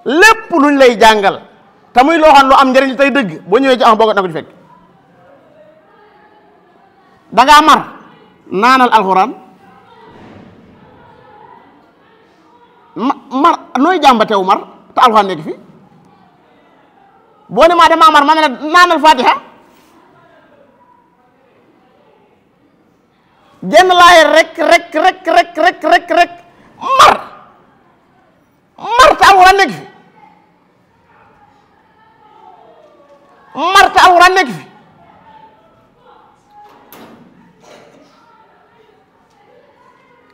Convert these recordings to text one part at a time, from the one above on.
lépp luñ lay jàngal te muy loo xam lu am njëriñ tey dëgg boo ñëwee ci am boo na ko ci fekk. da ngaa mar naanal alxuraan mar nooy jàmbateewu mar te alxuraan nekk fi boo ne maa damaa mar ma ne la naanal fatiha jenn laay rek mar te alxuraan nekk fi mar te alxuraan nekk fi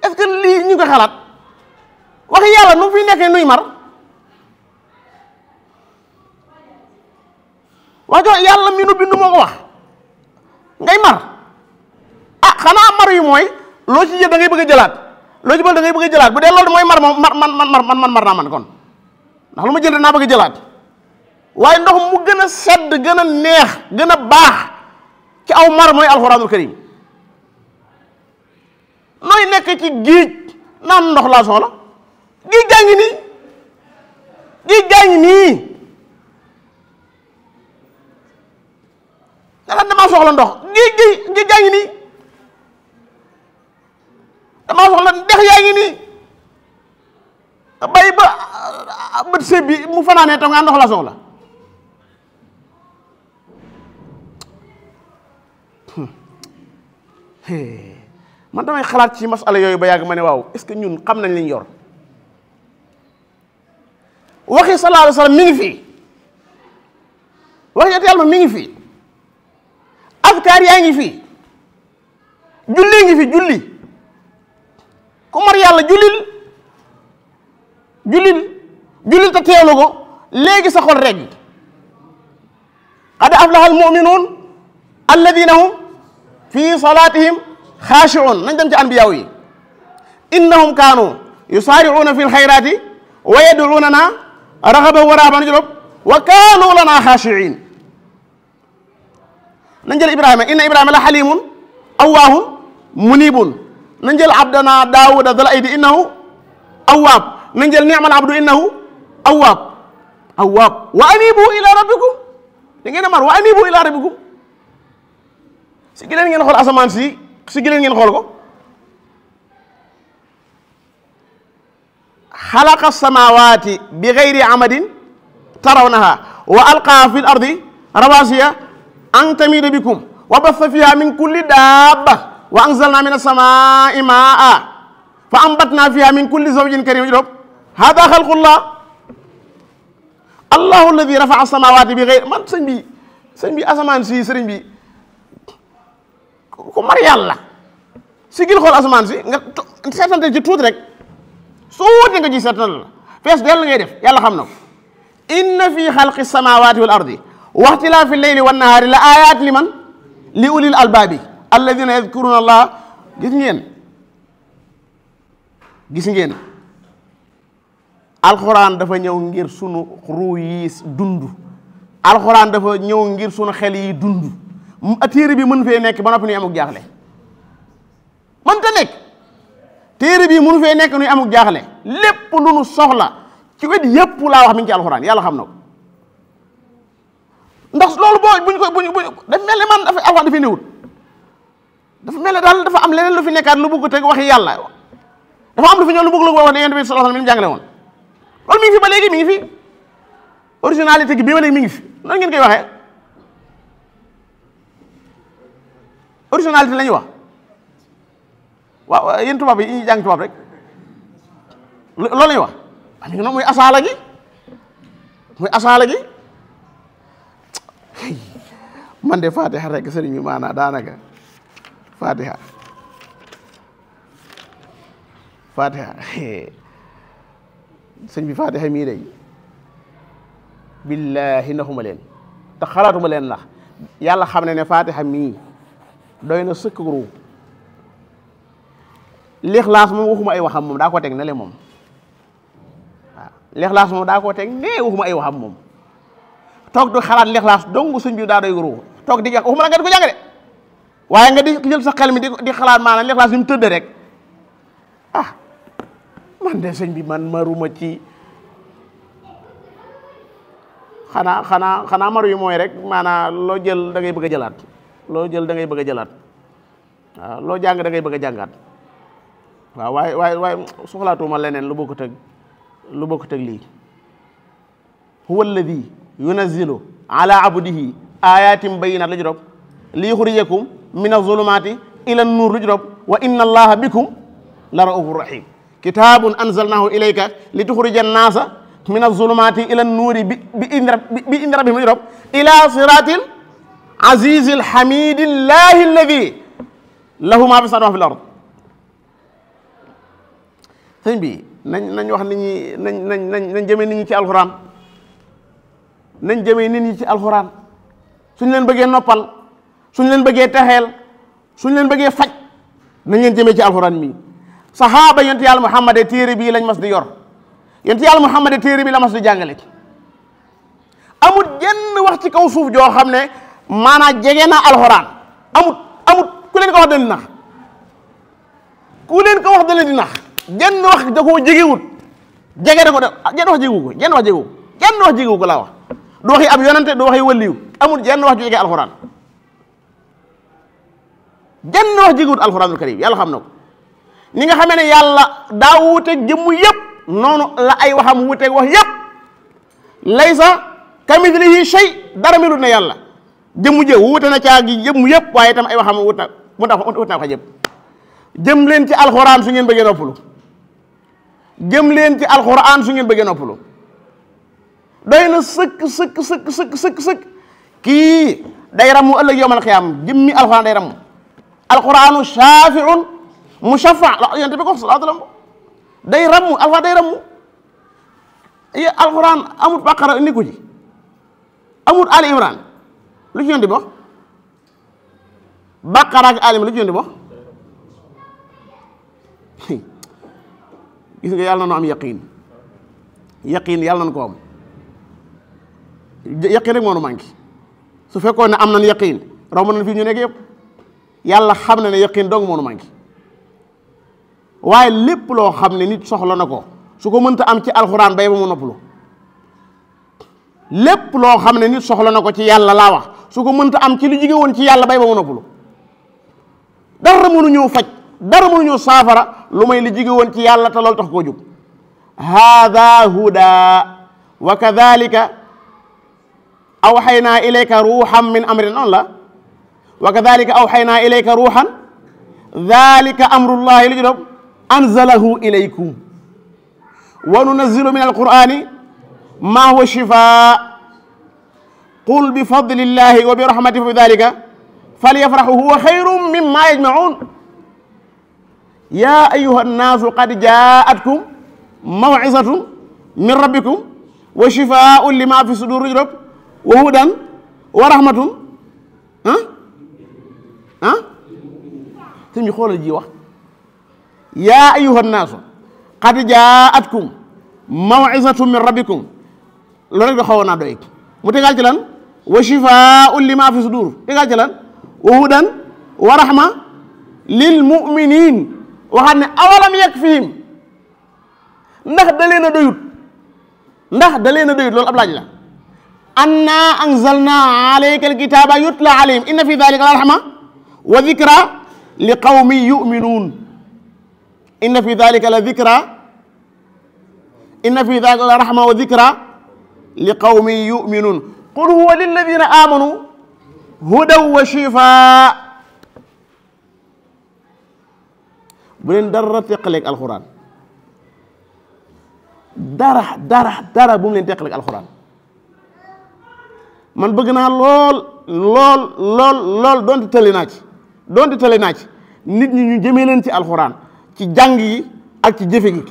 est-ce que lii ñu ko xalaat waxi yàlla nu fi nekkee nuy mar wax jox yàlla mi nu bindu moo ko wax ngay mar ah xanaa mar yu mooy loo ci jël da ngay bëgg a jëlaat loo ci bël da ngay bëgg a jëlaat bu dee loolu mooy mar moom man mar naa man kon ndax lu ma jël naa bëgg a jëlaat waaye ndox mu gën a sedd gën a neex gën a baax ci aw mar mooy alxuraanul karim nooy nekk ci géej naan ndox laa soxla géej gaa ngi nii géej gaa ngi nii nga damaa soxla ndox géej gaa ngi nii damaa soxla dex yaa ngi nii bay ba bët sëb bi mu fanaanee tam nga ndox la soxla man damay xalaat ci masala yooyu ba yàgg ma ne waaw est-ce que ñun xam nañ liñ yor waxi sallallahu alayhi wa sallam mi ngi fi waxi yàlla mi ngi fi azkaar yaa ngi fi julli ngi fi julli ku mar yàlla jullil te teewlu ko léegi sa xol rek qad aflaha almu'minuun alladina hum fi salatihim xaashi'uun nañ dem ci anbiyaaw yi innahum kaanu yusaari'uuna fi lxayraati wa yad'uunana raxaban wa rahaban juróom wa kaanu lana xaashi'iin nañ jël ibrahima inna ibrahima la xalimun awwaahun munibun nañ jël abdana daawuda dal aydi innahu awwaab nañ jël ni'mal abdu innahu awwaab wa anibu ila rabbikum da ngeen a mar wa anibu ila rabbikum si gi leen ngeen xool asamaan si gi leen ngeen xool ko xalaqa samawati bi gayri amadin tarawnaha wa alqaa fi l ardi rawasiya an tamida bikum wa bassa fiha min kulli dabba wa anzalna min as-samai maa fa ambatna fiha min kulli zawjin karim juróom hada xalqullah allahu alladi rafa'a samawati bi gayri man sëñ bi asamaan si sëriñ bi ku mar yàlla si gil xool asamaan si nga seetante ci tuuti rek suuti nga ci seetantal la fees dell ngay def yàlla xam na ko inna fi xalqi samawati wal ardi wa ixtilaafi leyli wan nahaari la ayat liman li ulil albaabi alladina yadkuruna allah gis ngeen alxuraan dafa ñëw ngir sunu ruu yi dund alxuraan dafa ñëw ngir sunu xel yi dund téere bi mën fee nekk ba noppi nuy amuk jaaxle mënta nekk téere bi mën fee nekk nuy amuk jaaxle lépp lu nu soxla ci wet yépp laa wax mi ngi ci alxuraan yàlla xam na ko ndax loolu buñ dafa mel ne man dafa alxuraan dafa néewut dafa mel ne daal dafa am leneen lu fi nekkaat lu bëgg teg waxi yàlla dafa am lu fi ñëw lu bëgg la wax ne yonent bi sallallahu alayhi wasallam mi mu jàngale woon loolu mi ngi fi ba léegi mi ngi fi originalité gi bii ba léegi mi ngi fi noonu ngeen koy waxee originalité la ñuy wax waaw yéen tubaab yi ñuy jàng tubaab rek loolu la ñuy wax am na muy asaala gi man de fatiha rek sëriñ bi maanaa daanaka fatiha sëñ bi fatiha mii day billaahi naxuma leen te xalaatuma leen ndax yàlla xam ne fatiha mii doy na sëkk ru lixlaas moom waxuma ay waxam moom daa ko teg ne le moom waaw lixlaas moom daa ko teg ne waxuma ay waxam moom toog di xalaat lixlaas dong sëñ bi daa doy ru toog di jàng waxuma la nga di ko jàng de waaye nga di jël sa xel mi di xalaat maanaam lixlaas ni mu tëdd rek man de sëñ bi man maruma ci xanaa maru yi mooy rek maanaam loo jël da ngay bëgg a jëlaat loo jël da ngay bëgg a jëlaat waaw loo jàng da ngay bëgg a jàngaat waaw waaye soxlaatuma leneen lu bokkut ak lii huwa alladi yunazzilu ala abdihi ayatin bayyinat la juróom li yuxrijakum min azulumati ila nuur lu juróom wa inna allaha bikum la raufur rahim kitabun anzalnahu ilayka li tuxrija annaasa min azulumati ila nuuri bi idni rabbihim lu juróom ila siratil azizil hamidillahi alladi lahu ma fi samawati wa fil ard sëñ bi nañ wax nit ñi nañ jëmee nit ñi ci alxuraan nañ jëmee nit ñi ci alxuraan suñ leen bëggee noppal suñ leen bëggee texeel suñ leen bëggee faj nañ leen jëmee ci alxuraan mi saxaaba yonent yàlla Muhammad téere bii lañ mas di yor yonent yàlla Muhammad téere bi la mas di jàngale amut jenn wax ci kaw suuf joo xam ne maanaam jege na alxuraan amut ku leen ko wax da leen di nax ku leen ko wax da leen di nax jenn wax da koo jegewut jege da ko de jenn wax jegewu ko jenn wax jegewu ko laa wax du waxi ab yonante du waxi waliyu amul jenn wax ju jege alxuraan jenn wax jegewut alxuraanul karim yàlla xam na ko ni nga xamee ne yàlla daa wuuteeg jëmm yëpp noonu la ay waxam wuuteeg wax yëpp laysa kamithlihi shay dara melut na yàlla jëmm jë wuute na caa gi jëmm yëpp waaye itam ay waxam wut na wax yëpp jëm leen ci alxuraan su ngeen bëggee noppalu jëm leen ci alxuraan su ngeen bëggee noppalu doy na sëkk kii day ramu ëllëg yawmal qiyaam jëmmi alxuraan day ramu alxuraanu shaafiun mushaffa la yonent bi ko sallallahu alayhi wa sallam day ramu alxuraan day ramu alxuraan amut baqara indi ko ci amut ali imran lu ci yonent bi wax baqara ak ali lu ci yonent bi wax gis nga yàlla na nu am yaqiin yàlla nañ ko am yaqiin rek moo nu manqué su fekkoon ne am nañ yaqiin romb nañ fii ñu nekk yëpp yàlla xam na ne yaqiin dong moo nu manqué waaye lépp loo xam ne nit soxla na ko su ko mënta am ci alxuraan bay ba mu noppalu lépp loo xam ne nit soxla na ko ci yàlla laa wax su ko mënta am ci lu jóge woon ci yàlla bay ba mu noppalu dara mënu ñëw faj dara mënu ñëw saafara lu may li jóge woon ci yàlla te loolu tax koo jóg hada huda wa kadhalika awxaynaa ilayka ruuxan min amrin noonu la wa kadhalika awxaynaa ilayka ruuxan dhalika amrullahi li juróom anzalahu ilaykum wa nunazzilu min alqur'ani ma huwa shifaa qul bi fadlillahi wa bi rahmatihi fa bi dhalika falyafrahu huwa xayrun mimma yajmaun ya ayuha annaasu qad jaatkum maw'izatun min rabbikum wa shifaa'un lima fi sudur juróom wa hudan wa rahmatun sëñ bi xoolal ji wax yaa ayyuha nnaasu qad jaatkum maw'izatun min rabbikum loolu rek da xawoon naa doy mu tegal ci lan wa shifaa'un lima fi sudur tegal ci lan wa hudan wa rahma lil mu'minin waxaat ne awalam yakfihim ndax da leen a doyut loolu ab laaj la anna anzalna alayka alkitaba yutla alayhim inna fi dhalika la rahma wa dhikra li qawmin yu'minun inna fi dhalika la dhikra inna fi dhalika la rahma wa dhikra li qawmin yu'minun qul huwa lilladhina amanu hudan wa shifaa bu leen dara teqaleeg alxuraan dara bu mu leen teqaleeg alxuraan man bëgg naa lool doonte tële naa ci nit ñi ñu jëmee leen ci alxuraan ci jàng yi ak ci jëfe gi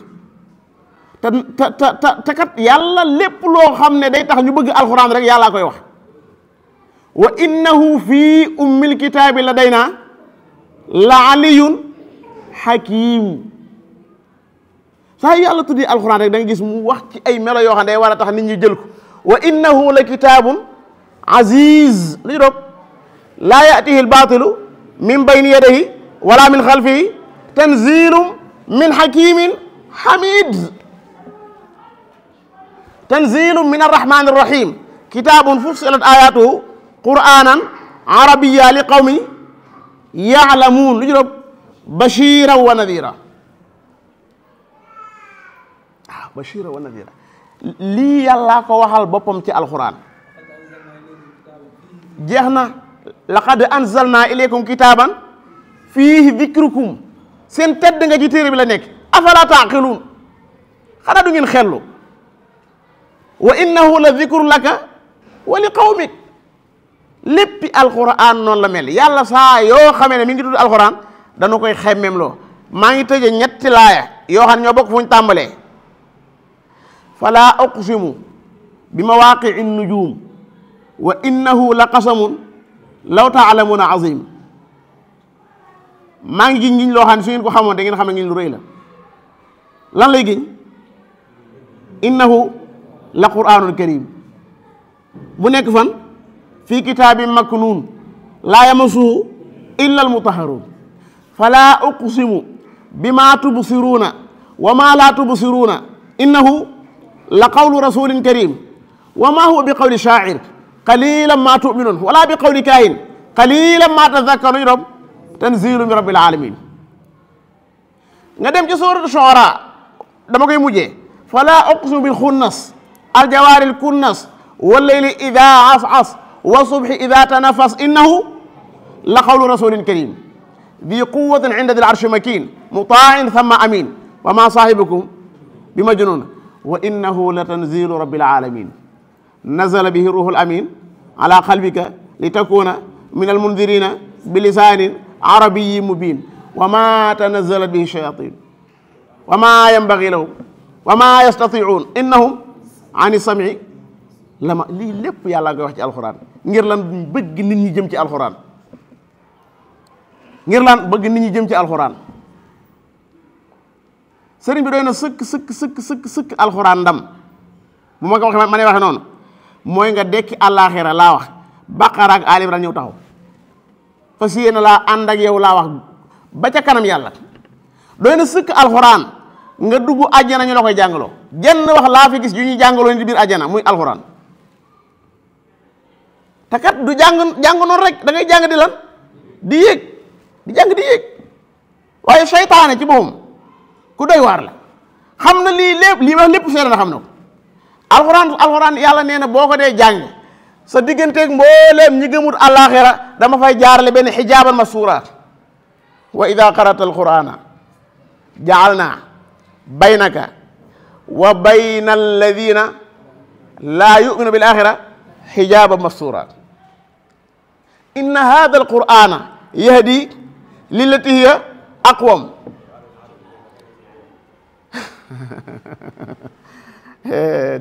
te kat yàlla lépp loo xam ne day tax ñu bëgg alxuraan rek yàllaa koy wax wa innahu fi ummil kitaabi ladaynaa la aliyun hakim saa yàlla tuddi alxuraan rek da nga gis mu wax ci ay melo yoo xam ne day war a tax nit ñi jël ko wa innahu la kitaabun aziz li doog laa yatihi albaatilu min bayni yadayhi wala min xalfihi tanzilum min hakimin hamid tanzilum min arrahmani arrahim kitaabun fussilat ayatuhu qur'anan arabiyya li qawmi ya'lamuun lu juróom bashiran wa nadira bashiran wa nadira lii yàlla ko waxal boppam ci alquran jeex na laqad anzalna ilaykum kitaaban fiihi dhikrukum seen tedd nga ci téere bi la nekk afala taaqiluun xanaa du ngeen xellu wa innahu la dhikrun laka wa li qawmik léppi alquran noonu la mel yàlla saa yoo xamee ne mi ngi tudd alquran dana koy xemmem loo maa ngi tëje ñetti laaya yoo xam ne ñoo bokk fu ñu tàmbalee fala uqsimu bi mawaqi'i nujum wa innahu la qasamun law ta'lamuna azim maa ngi giñ loo xam ne su ngeen ko xamoon da ngeen xam ne ngeen lu rëy la lan lay giñ innahu la qur'anun karim bu nekk fan fi kitaabin maknuun laa yamassuhu illa almutahharun fala uqsimu bima tubsiruuna wa ma la tubsiruuna innahu la qawlu rasulin karim wa ma huwa bi qawli shaa'ir qalilan ma tu'minun wala bi qawli kaahin qalilan ma tadhakkarun rob tanzilu min rabbil alamin nga dem ci suuratu shu'ara dama koy mujjee fala uqsimu bil khunnas al jawaaril kunnas wal layli idha as'as wa subhi idha tanafas innahu la qawlu rasulin karim dhi quwwatin 'inda dhil 'arshi makin muta'in thumma amin wa ma sahibukum bi majnun wa innahu la tanzilu rabbil alamin nazala bihi ruhul amin ala qalbika litakuna min al mundirina bi lisanin arabiyyin mubin wa ma tanazzalat bihi shayatin wa ma yanbaghi lahum wa ma yastati'un innahum 'ani sam'i lama lii lépp yàlla nga wax ci alxuraan ngir lan bëgg nit ñi jëm ci alxuraan ngir lan bëgg nit ñi jëm ci alxuraan sëriñ bi doy na sëkk alxuraan ndam bu ma ko waxee ma ne waxe noonu mooy nga dekki àllaaxira laa wax Baqara ak Ali Imran ñëw taxaw fas yéene laa ànd ak yow laa wax ba ca kanam yàlla doy na sëkk alxuraan nga dugg àjjana ñu la koy jàngaloo jenn wax laa fi gis yu ñuy jàngaloo ni di biir àjjana muy alxuraan te kat du jàng noonu rek da ngay jàng di lan di yéeg di jàng di yéeg waaye seytaane ci boppam ku doy waar la xam na lii lépp lii wax lépp seere na xam na ko alxuraan yàlla nee na boo ko dee jàng sa digganteeg mbooleem ñi gëmut àllaaxira dama fay jaarale benn xijaaban masuura wa ida qara'ta alqur'ana ja'alna baynaka wa bayna alladina laa yu'minu bil axira xijaaban masuura inna hada alqur'ana yahdi lillati hiya aqwam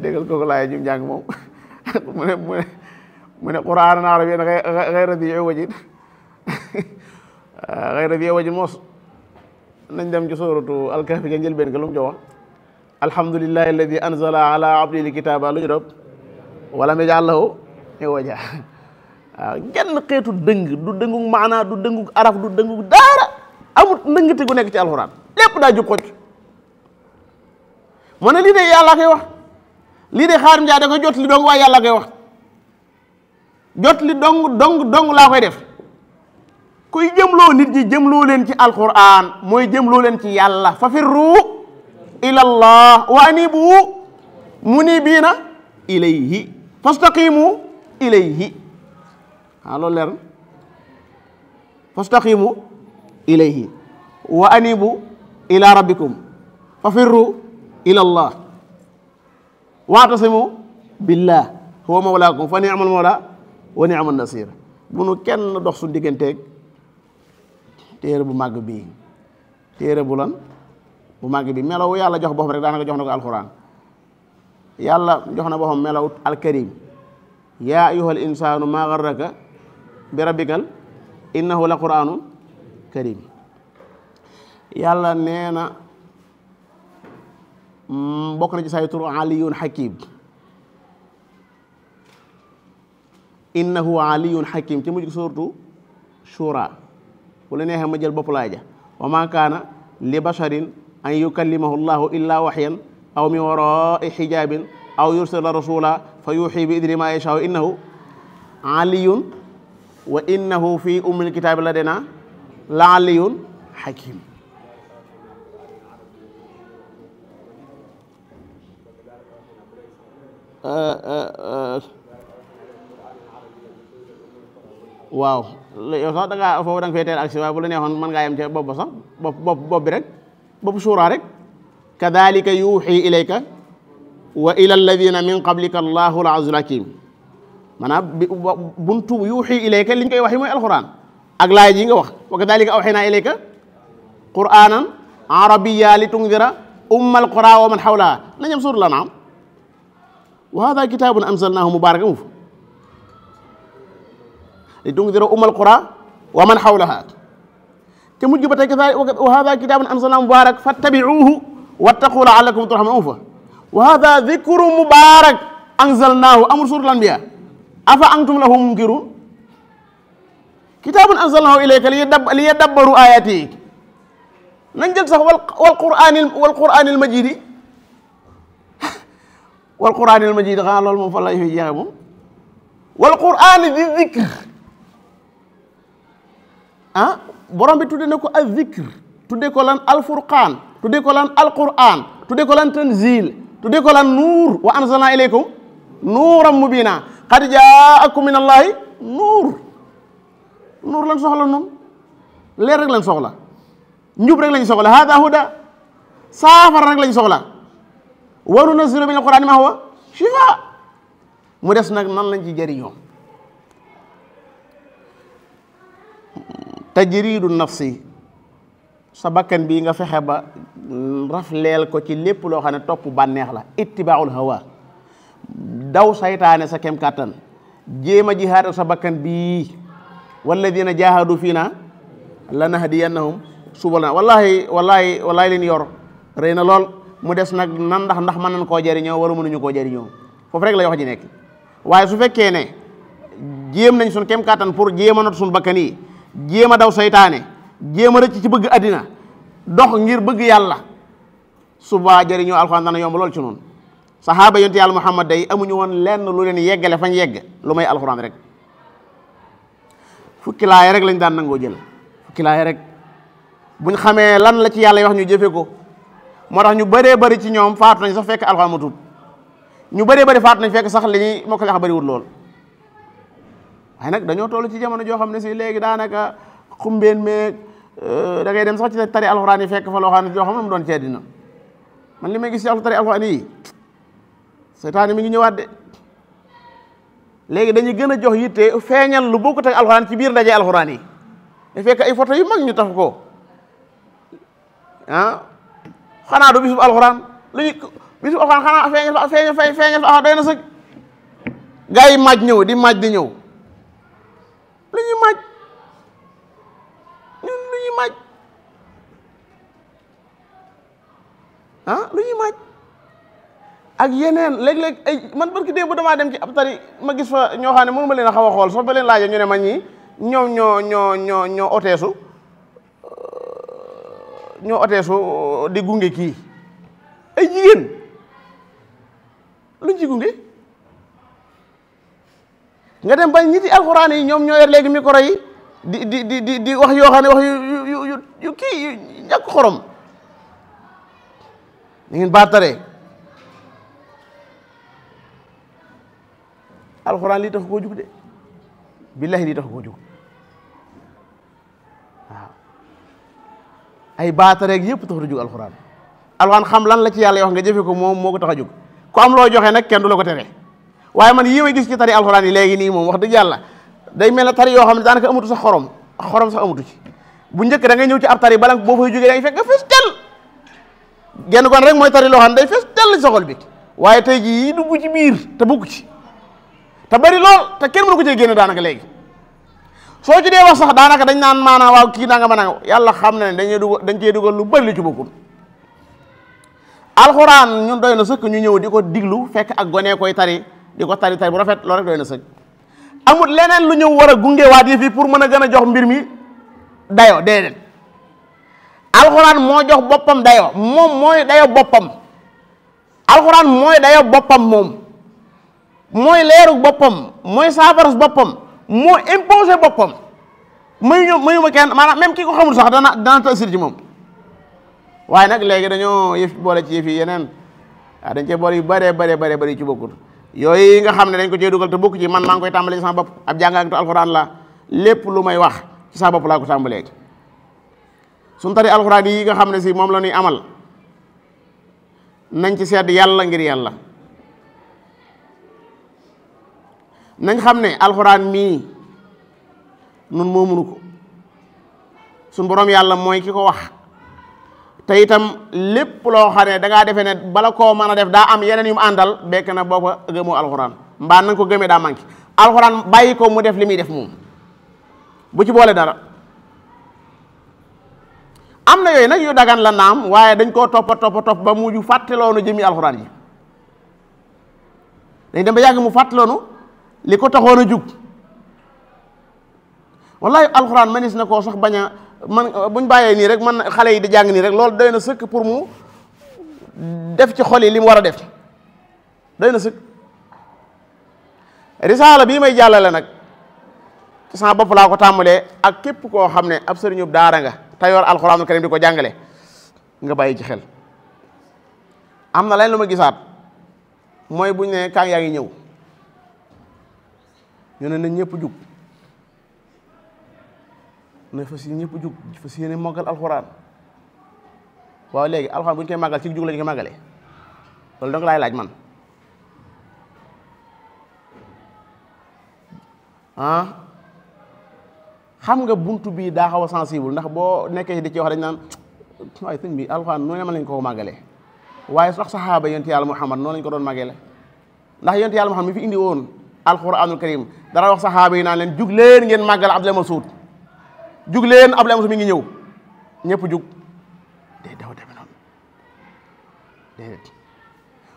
déggal kooku laay jum jàng moom mu ne qur'aanan arabiyyan ghayra dhi iwajin ghayra dhi iwajin mos nañ dem ci suuratu al-kahfi ga njëlbéen ga lu mu jox alhamdulillahi alladi anzala ala abdihi kitaba lu ñu doon walam yaj'al lahu iwaja waaw genn xeetu dëng du dëngu maanaa du dëngu araf du dëngu daara amut ndëngte gu nekk ci alxuraan lépp daa jub xocc mu ne lii de yàlla koy wax lii de Xaadim Njaay da koy jot li dong waaye yàlla koy wax jot li dong laa koy def kuy jëmloo nit ñi jëmloo leen ci alquran mooy jëmloo leen ci yàlla fa firru ila allah wa anibu munibiina ilayhi fastaqimu ilayhi loolu leer na fastaqimu ilayhi wa anibu ila rabbikum fa firru ila allah wa'tasimu billah huwa mawlaakum fa ni'mal mawla wa ni'man nasir bu nu kenn dox su digganteeg téere bu màgg bii téere bu lan bu màgg bi melaw yàlla jox boppam rek daanaka jox na ko alquran yàlla jox na boppam melaw alkarim yaa ayyuhal insaanu maa garraka bi rabbikal innahu la qur'anun karim yàlla nee na bokk na ci say tur aliyun hakim innahu aliyun hakim ci mujj suuratu shura bu la neexee ma jël bopp laay ja wa ma kaana li basharin an yukallimahu llahu illa waxyan aw min warai xijabin aw yursila rasula fa yuuxi bi idni ma yashaa innahu aliyun wa innahu fi ummil kitaabi ladayna la aliyun hakim. waaw yow sax da ngaa foofu da nga fay teel ak si waaye bu la neexoon mën ngaa yem ca bopp ba sax bopp bi rek bopp suuraa rek kadalika yuuxi ilayka wa ila alladina min qablika allahu al azizul hakim maanaam buntu yuuxi ilayka liñ koy wax yi mooy alquran ak laay ji nga wax wa kadalika awxina ilayka quranan arabiya li tundira umma alqura wa man xawlaha nañam suur la naam wa hada kitabun anzalnahu mubarakan mu fa li tundira umma alqura wa man xawlaha te mujj ba tey wa hada kitabun anzalnahu mubarak fattabi'uhu wattaqu la'allakum turhamun fa wa hada dhikru mubarak anzalnahu amul suuratul anbiya afa antum lahu munkirun kitabun anzalnahu ilayka liyadabbaru ayatihi nañ jël sax wal qur'anil majidi wal qur'anil majidi xanaa loolu moom fa la fi jeexe moom wal qur'ani di dhikr borom bi tudde na ko al dhikr tudde ko lan al furqaan tudde ko lan al qur'an tudde ko lan tanzil tudde ko lan nuur wa anzalna ilaykum nuuran mubina qad jaakum min allahi nuur lañ soxla noonu leer rek lañ soxla njub rek lañ soxla hada huda saafara rek lañ soxla wa nunazzilu min alqur'ani ma huwa shifa mu des nag nan lañ ci jëriñoo tajridu nafsi sa bakkan bii nga fexe ba rafleel ko ci lépp loo xam ne topp bànneex la ittibaaul hawa daw saytaane sa kem kàttan jéem a jihaad sa bakkan bii walladina jahadu fiina lanahdiyannahum subulana wallahi leen yor rëy na lool mu des nag nan ndax mën nañ koo jëriñoo wala mënuñu koo jëriñoo foofu rek la wax ji nekk waaye su fekkee ne jéem nañ suñ kem kàttan pour jéem a not suñ bakkan yi jéem a daw saytaane jéem a rëcc ci bëgg àddina dox ngir bëgg yàlla suba jëriñoo alxuraan dana yomb lool ci noonu saxaaba yonent yàlla Muhammad day amuñu woon lenn lu leen yeggale fañ yegg lu may alxuraan rek fukki laaya rek lañ daan nangoo jël fukki laaya rek buñ xamee lan la ci yàlla wax ñu jëfe ko moo tax ñu bëree bëri ci ñoom faatu nañ sax fekk alxuraan ma tuut ñu bëree bëri faatu nañ fekk sax li ñuy moo ko wax bëriwul lool waaye nag dañoo toll ci jamono joo xam ne si léegi daanaka xumbeen meeg da ngay dem sax ci tari alxuraan yi fekk fa loo xam ne yoo xam ne mu doon cee dina man li may gis ci tari alxuraan yi seytaane mi ngi ñëwaat de léegi dañuy gën a jox yitte feeñal lu bokkut ak alxuraan ci biir ndaje alxuraan yi da fekk ay photo yu mag ñu taf ko xanaa du bisub alxuraan lu ñu bisub alxuraan xanaa feeñal fa doy na sëg gaa yi maaj ñëw di maaj di ñëw lu ñuy maaj ñun lu ñuy maaj lu ñuy maaj ak yeneen léeg-léeg ay man barki démb bu damaa dem ci ab tari ma gis fa ñoo xam ne mënu ma leen a xaw a xool sax ba leen laajee ñu ne ma ñii ñoom ñoo oteesu di gunge kii ay jigéen luñ ci gunge nga dem ba ñiti alxuraan yi ñoom ñoo yor léegi micro yi di wax yoo xam ne wax yu kii yu ñàkk xorom da ngeen baatare alxuraan lii tax koo jug de billahi lii tax koo jug waaw ay baatareeg yëpp tax a jug alxuraan xam lan la ci yàlla wax nga jëfe ko moom moo ko tax a jug ku am loo joxe nag kenn du la ko tere waaye man yi may gis ci tari alxuraan yi léegi nii moom wax dëgg yàlla day mel ne tari yoo xam ne daanaka amutu sax xorom sax amutu ci bu njëkk da ngay ñëw ci ab tari bala boo fay jógee da ngay fekk nga fees tel genn kon rek mooy tari loo xam ne day fees tel ci soxol bi waaye tey jii yi dugg ci biir te bukk ci te bari lool te kenn mënu ko cee génne daanaka léegi soo ci dee wax sax daanaka dañ naan maanaam waaw kii nanga ma nanga yàlla xam na ne dañ cee dugal lu bari lu ci bokkul alxuraan ñun doy na sëkk ñu ñëw di ko diglu fekk ak gone koy tari di ko tari bu rafet loolu rek doy na sëkk amul leneen lu ñëw war a gungewaat yi fii pour mën a gën a jox mbir mi dayo déedéet alxuraan moo jox boppam dayo moom mooy dayo boppam alxuraan mooy dayo boppam moom mooy leeru boppam mooy saafaras boppam moo imposé boppam mayu ma kenn maanaam même ki ko xamul sax dana tasir ci moom. waaye nag léegi dañoo yëf boole ci yëf yi yeneen waaw dañ cee boole yu bëree ci bokkut yooyu nga xam ne dañ ko cee dugal te bokk ci man maa ngi koy tàmbalee ci sama bopp ab jàngatu alxuraan la lépp lu may wax ci sama bopp laa ko tàmbalee suñu tari alxuraan yi nga xam ne si moom la ñuy amal nañ ci sedd yàlla ngir yàlla nañ xam ne alxuraan mii nun moo mënu ko suñu boroom yàlla mooy ki ko wax te itam lépp loo xam ne da ngaa defee ne bala koo mën a def daa am yeneen yu mu àndal bekk na boo ko gëmoo alxuraan mbaa na nga ko gëmee daa manqué alxuraan bàyyi ko mu def li muy def moom bu ci boole dara am na yooyu nag yu dagan la naam waaye dañ koo topp ba mujj fàtteloonu jëmi alxuraan yi dañ dem ba yàgg mu fàtteloonu li ko taxoon a jug wallahi alxuraan manis na koo sax bañ a man buñ bàyyee nii rek man xale yi di jàng nii rek loolu doy na sëkk pour mu def ci xol yi li mu war a def doy na sëkk risaala bii may jàllale nag ci sama bopp laa ko tàmbalee ak képp koo xam ne ab sëriñub daara nga te yor alxuraanul karim di ko jàngale nga bàyyi ci xel am na leen lu ma gisaat mooy buñ ne kaa yaa ngi ñëw ñu ne nañ ñëpp jug ne fas yéene ñëpp jug fas yéene màggal alxuraan waaw léegi alxuraan bu ñu koy màggal ci jug la ñu koy màggalee loolu donc laay laaj man xam nga buntu bii daa xaw a sensible ndax boo nekkee di ci wax dañ naan waaye sëñ bi alxuraan noonu lañ ko màggalee waaye sax saxaaba yonent yàlla Muhammad noonu lañ ko doon màggale ndax yonent yàlla Muhammad mi fi indi woon alxuraanul karim dara wax saxaaba yi naan leen jug leen ngeen màggal Abdul Masuud jug leen Abdul Masuud mi ngi ñëw ñëpp jug day daw demee noonu déedéet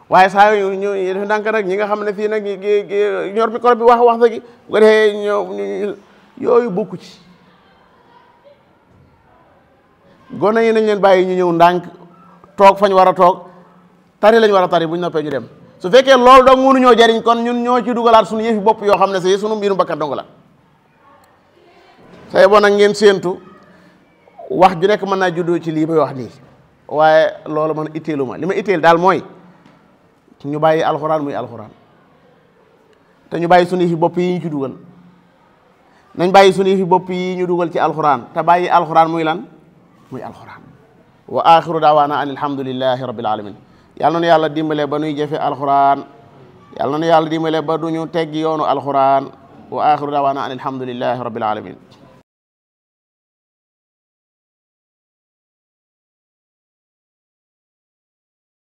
waaye saa yu ñu def ndànk nag ñi nga xam ne fii nag ñor micro bi wax dëgg bu ko defee yooyu bokku ci gone yi nañ leen bàyyi ñu ñëw ndànk toog fañ war a toog tari lañ war a tari bu ñu noppee ñu dem su fekkee loolu dong mënuñoo jariñ kon ñun ñoo ci dugalaat suñu yëfi bopp yoo xam ne si suñu mbiru bakkat dong la say boo nag ngeen séentu wax ju nekk mën naa juddoo ci lii may wax nii waaye loolu man itteelu ma li ma itteel daal mooy ñu bàyyi alxuraan muy alxuraan te ñu bàyyi suñu yëfi bopp yi ñu ci dugal nañ bàyyi suñu yëfi bopp yi ñu dugal ci alxuraan te bàyyi alxuraan muy lan muy alxuraan wa axiru daawaana an alhamdulillahi rabbil alamin yàlla na nu yàlla dimbale ba nuy jëfe alxuraan yàlla na nu yàlla dimbale ba duñu teggi yoonu alxuraan wa axiru daawaana an alhamdulillahi rabbil alamin